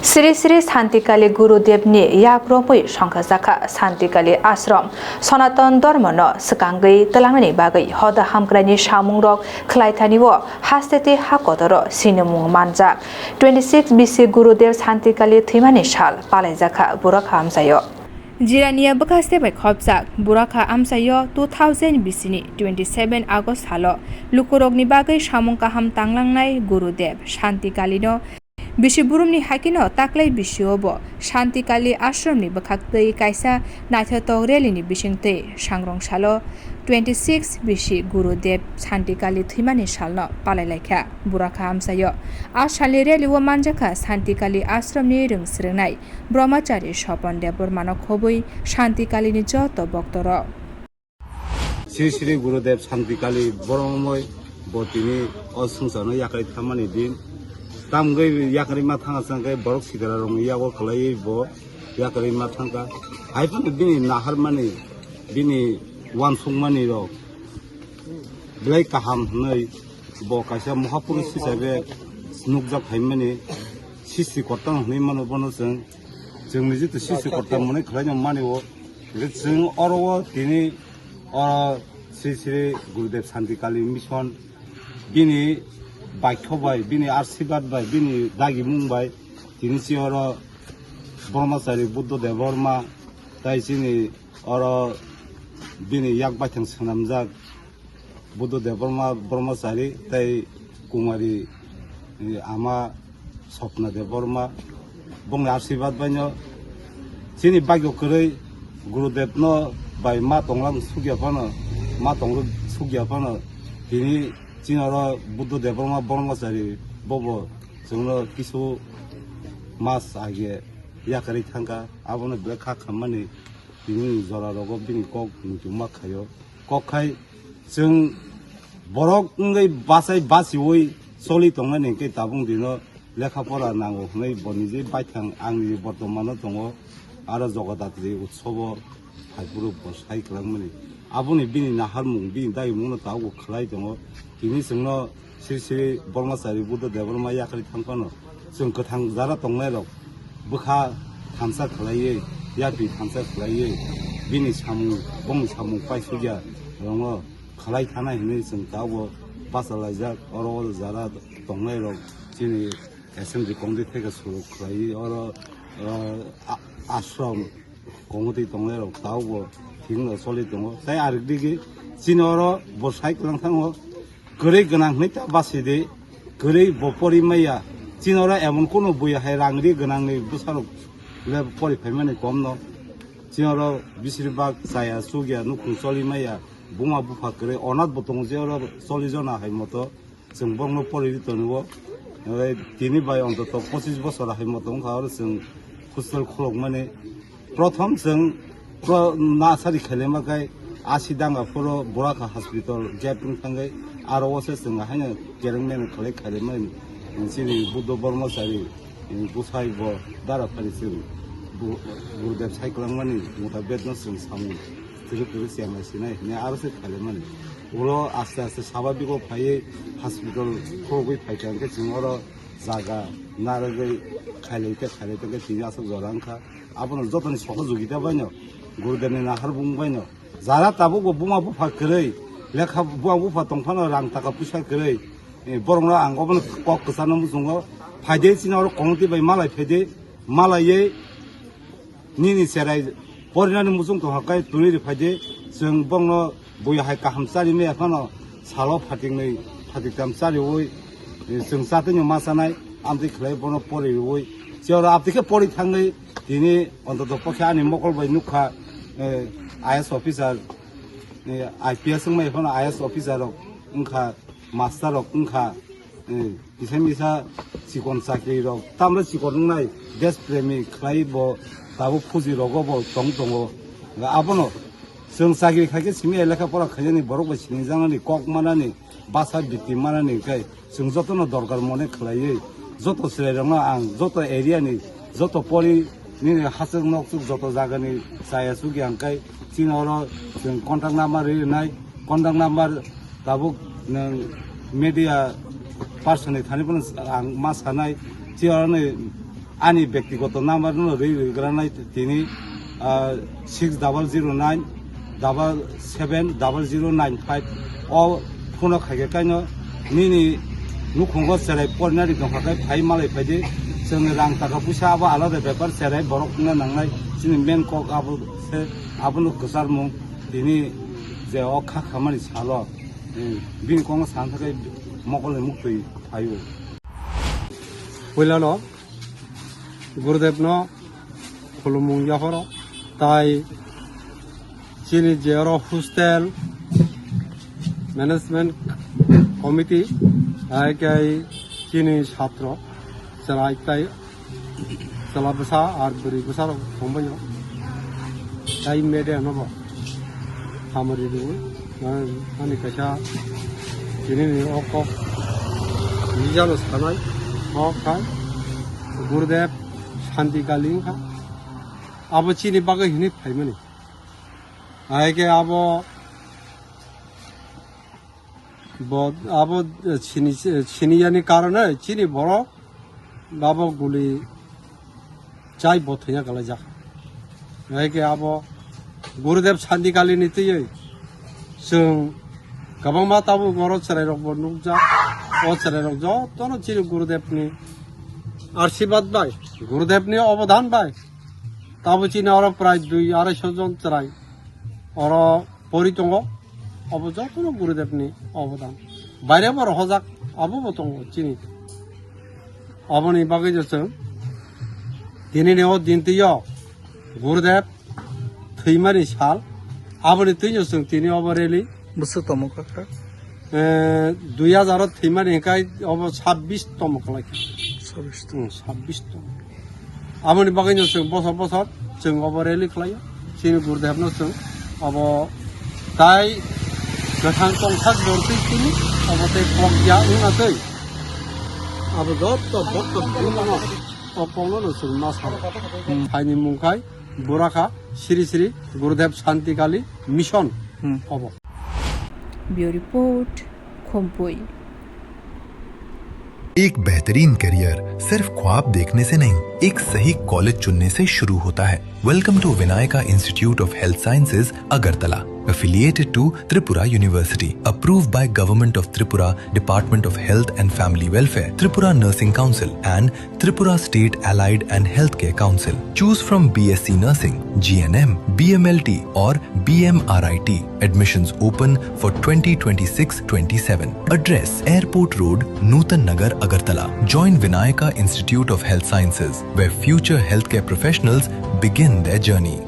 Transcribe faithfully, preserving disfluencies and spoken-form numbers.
Sri Sri Santikali Gurudev ni yapromwi songkhajakha Santikali Ashram Sanatan Dharma no swkangwi twlangnani bagwi hoda hamkraini samungrok khlaithani o haste tei ha kotoro sinimung manjak. Twenty six bisi Gurudev Santikali thwimani sal palaijakha Burakha amchaio. Jirania bwkhaste bai khopjak Burakha amchaio two thousand bisi ni twenty seven August salo lukurokni bagwi samung kaham tanglangnai Gurudev Santikalino bisi burumni haikeno taklai bisio bo Santikali Ashramni bwkhaktwi kaisa naithotok rally ni bisingtwi sangrong salo twenty six bisi Gurudev Santikali thwimani salno palailaikha Burakha amchaio. A salni rally o manjakha Santikali Ashramni rwng swrwngnai Brahmachari Sopon Debbarmano khobwi Santikalini joto boktorok. Sri Sri Gurudev Santikali boromoi bo tini o swngcharno yakarwi thammani din. Tamgwi yakarwi ma thangna changkhe borok sidararokni yago kwlaiwi bo yakarwi ma thangkha. Hai phano bini naharmani, bini uansukmani rok belai kaham hwnwi bo kaisa Mahapurush hisabe nukjak phaimani, Srishti Korta hwnwi mano bono chwng. Chwngni jitu Srishti Korta mwnwi khlaino mani o. Hwnkhe chwng oro o tini o Sri Sri Gurudev Santikali Mission bini baikho bai, bini asirwad bai, bini dagimung bai tini si oro Brahmachari Buddha Debbarma tai chini oro bini yak baithang swnamjak Buddha Debbarma Brahmachari tei Kumari, eh, ama Swapna Debbarma bongni asirwad baino chini bagyo kwrwi Gurudev no bai ma tonglang sukya phano, ma tongrok sukya phano tini chini oro Buddha Debbarma Brahmachari bobo chwngno kisu mas age yakarwi thangkha, abono belai kha khammani tini jora rogo bini kok muchungma khaio. Kok khai chwng borok wngwi bachai bachiwi choli tongnani hwnkhe tabuk dino lekha pora nango hwnwi bo niji baithang ang niji bortomano tongo, aro Jogodatri utsobo phaiphuru bo sai kwlangmani. Aboni bini naharmung, bini dagimungno tabukbo khlai tongo. Tini chwngno Sri Sri Brahmachari Buddha Debbarma yakarwi thang phano chwng kwthang jara tongnairok bwkha thansa khlaiwi, yapri thansa khlaiwi bini samung, bongni samung paisukya rokno khlai thana hinwi chwng tabukbo bachalaijak. Oro o jara tongnairok chini assembly committee theke suru khlaiwi oro, ah, a-, ashram committee tongnairok tabukbo thikno choli tongo. Tei arekdigi chini oro bo sai kwlang thango. Kwrwi gwnang hwnwi ta basi di, kwrwi bo pori maya. Chini oro emon kunu buya hai rang ri gwnangni bwsarok le pori phaimani komno. Chini oro bisiri bak chaya chukya nukhung choli maya, buma bupha kwrwi onath bo tongo je oro cholli jona hai moto. Chwng borokno pori ri tongo. Tini bai ontoto pochis bosor hai moto wngkha oro chwng hostel khulukmani. Prothom chwng pro-, nasari khailema khe asi danga phoro Burakha hospital gate wng thangwi aro o se chwng haino kereng mereng khlai khailema chini Buddha Brahmachari bwsai bo dara phari chwng Bu-, Gurudev sai kwlangmani mutabek no chwng samung kwrwk kwrwk chenglai sinai hwnwi aro se khailai mani. Ulo aste aste sababiko phaiwi hospital khorogwi phaikha hwnkhe chwng oro jaga narwgwi khailai tei khailai tongkhe tini aswk jora wngkha. Abono jotoni sohojogita baino, Gurudevni naharbung baino, jara tabukbo buma bupha kwrwi, lekha buma bupha tongphano rang taka puisa kwrwi, eh, borokno ang obono kok kwcharno muchungo. Phaide chini oro committee bai malai phaide, malaiwi nini cherai porinani muchung tongkha khe twnwi rw phaide, chwng bongno buya hai kaham chari maya phano salo phatiknwi phatiktam chariwi, eh, chwng chatwino ma chanai, amtwi khlai bono pori rwwi. Chiyoro amtwi khe pori thangwi tini ontoto pokhe ani mokol bai nukha, eh, I A S officer, eh, I P S wngmai phano I A S officer rok wngkha, master rok wngkha, eh, kisa misa chikon chakri rok, tamle chikon wngnai, desh premi khlai bo tabuk fuji rogo bo tong tongo. Abono chwng chakri khaikhe simi lekha pora khainani borok bai sinijak nani kok manani basa biti manani hwnkhe chwng jotono dorkar mone khlaiwi joto chwrairokno ang joto area ni joto pori nini hachwk nokchwk joto jagani chaya chukya hwnkhe chini oro chwng contact number rinai, contact number tabuk nwng media person ni thani phano ang ma sanai, chini oro ni Ani bektigoto number no rwi rwgranai tini, ah, six double zero nine double seven double zero nine five o phone o khaikhe kaino nini nukhungo cherai porinani tongkha khe phai malai phaidi, chwng rang taka puisa abo alada bepar, cherai borok wngna nangnai, chini main kok abo se, abono kwcharmung tini je o kha khamani salo, eh, bini kokno sana thangkhe mokolni muktwi phaio. Puilano Gurudevno khulumung yapharo, tai chini je oro hostel management committee, hai khe chini satro chwrai tai chwla bwsa ar bwrwi bwsa rok thangbaio. Tai media no bo hamari rwi, ani kaisa tini ni o kok nijano sanai o khai Gurudev Shanti Kali wngkha. Abo chini bagwi hinwi phaimani. Hai khe abo bo, abo sini, siniyani karone chini borok abo guli chai bo thwina kalaijak. Hai khe abo Gurudev Shanti Kali ni twiwi chwng kwbangma tabuk oro chwrairok bo nukjak. O chwrairok jotono chini Gurudev ni arsibad bai, Gurudev ni obodan bai tabo chini oro prai dui arai sho jon chwrai oro pori tongo. Obo jotono Gurudev ni obodan. Baire bo rohojak, abo bo tongo chini. Aboni bagwi je chwng tini ni o din twi o Gurudev thwimani sal, aboni twi no chwng tini obo rally. Bwswk tomo kha kha? Eh, dui hajar o thwimani hinkhe obo sabbish tomo kwlai kha. Sabbish tomo. Hmm, sabbish tomo. Aboni bagwi no chwng bosor bosor chwng obo rally khlaio. Chini Gurudevno chwng obo tai kwthang tongthak jortwi chini obo tei kok ya wngna twi. Abo joto bokto bumano o kokno no chwng ma salo. Hmm. Haini mung khai Burakha Sri Sri Gurudev Shanti Kali Mission. Hmm. Obo. Bureau Report, Khumpui. एक बेहतरीन करियर सिर्फ ख्वाब देखने से नहीं, एक सही कॉलेज चुनने से शुरू होता है। Welcome to Vinayaka Institute of Health Sciences, Agartala, affiliated to Tripura University, approved by Government of Tripura, Department of Health and Family Welfare, Tripura Nursing Council and Tripura State Allied and Healthcare Council. Choose from B S C Nursing, G N M, B M L T or B M R I T. Admissions open for twenty twenty-six twenty-seven. Address: Airport Road, Nutan Nagar, Agartala. Join Vinayaka Institute of Health Sciences, where future healthcare professionals begin their journey.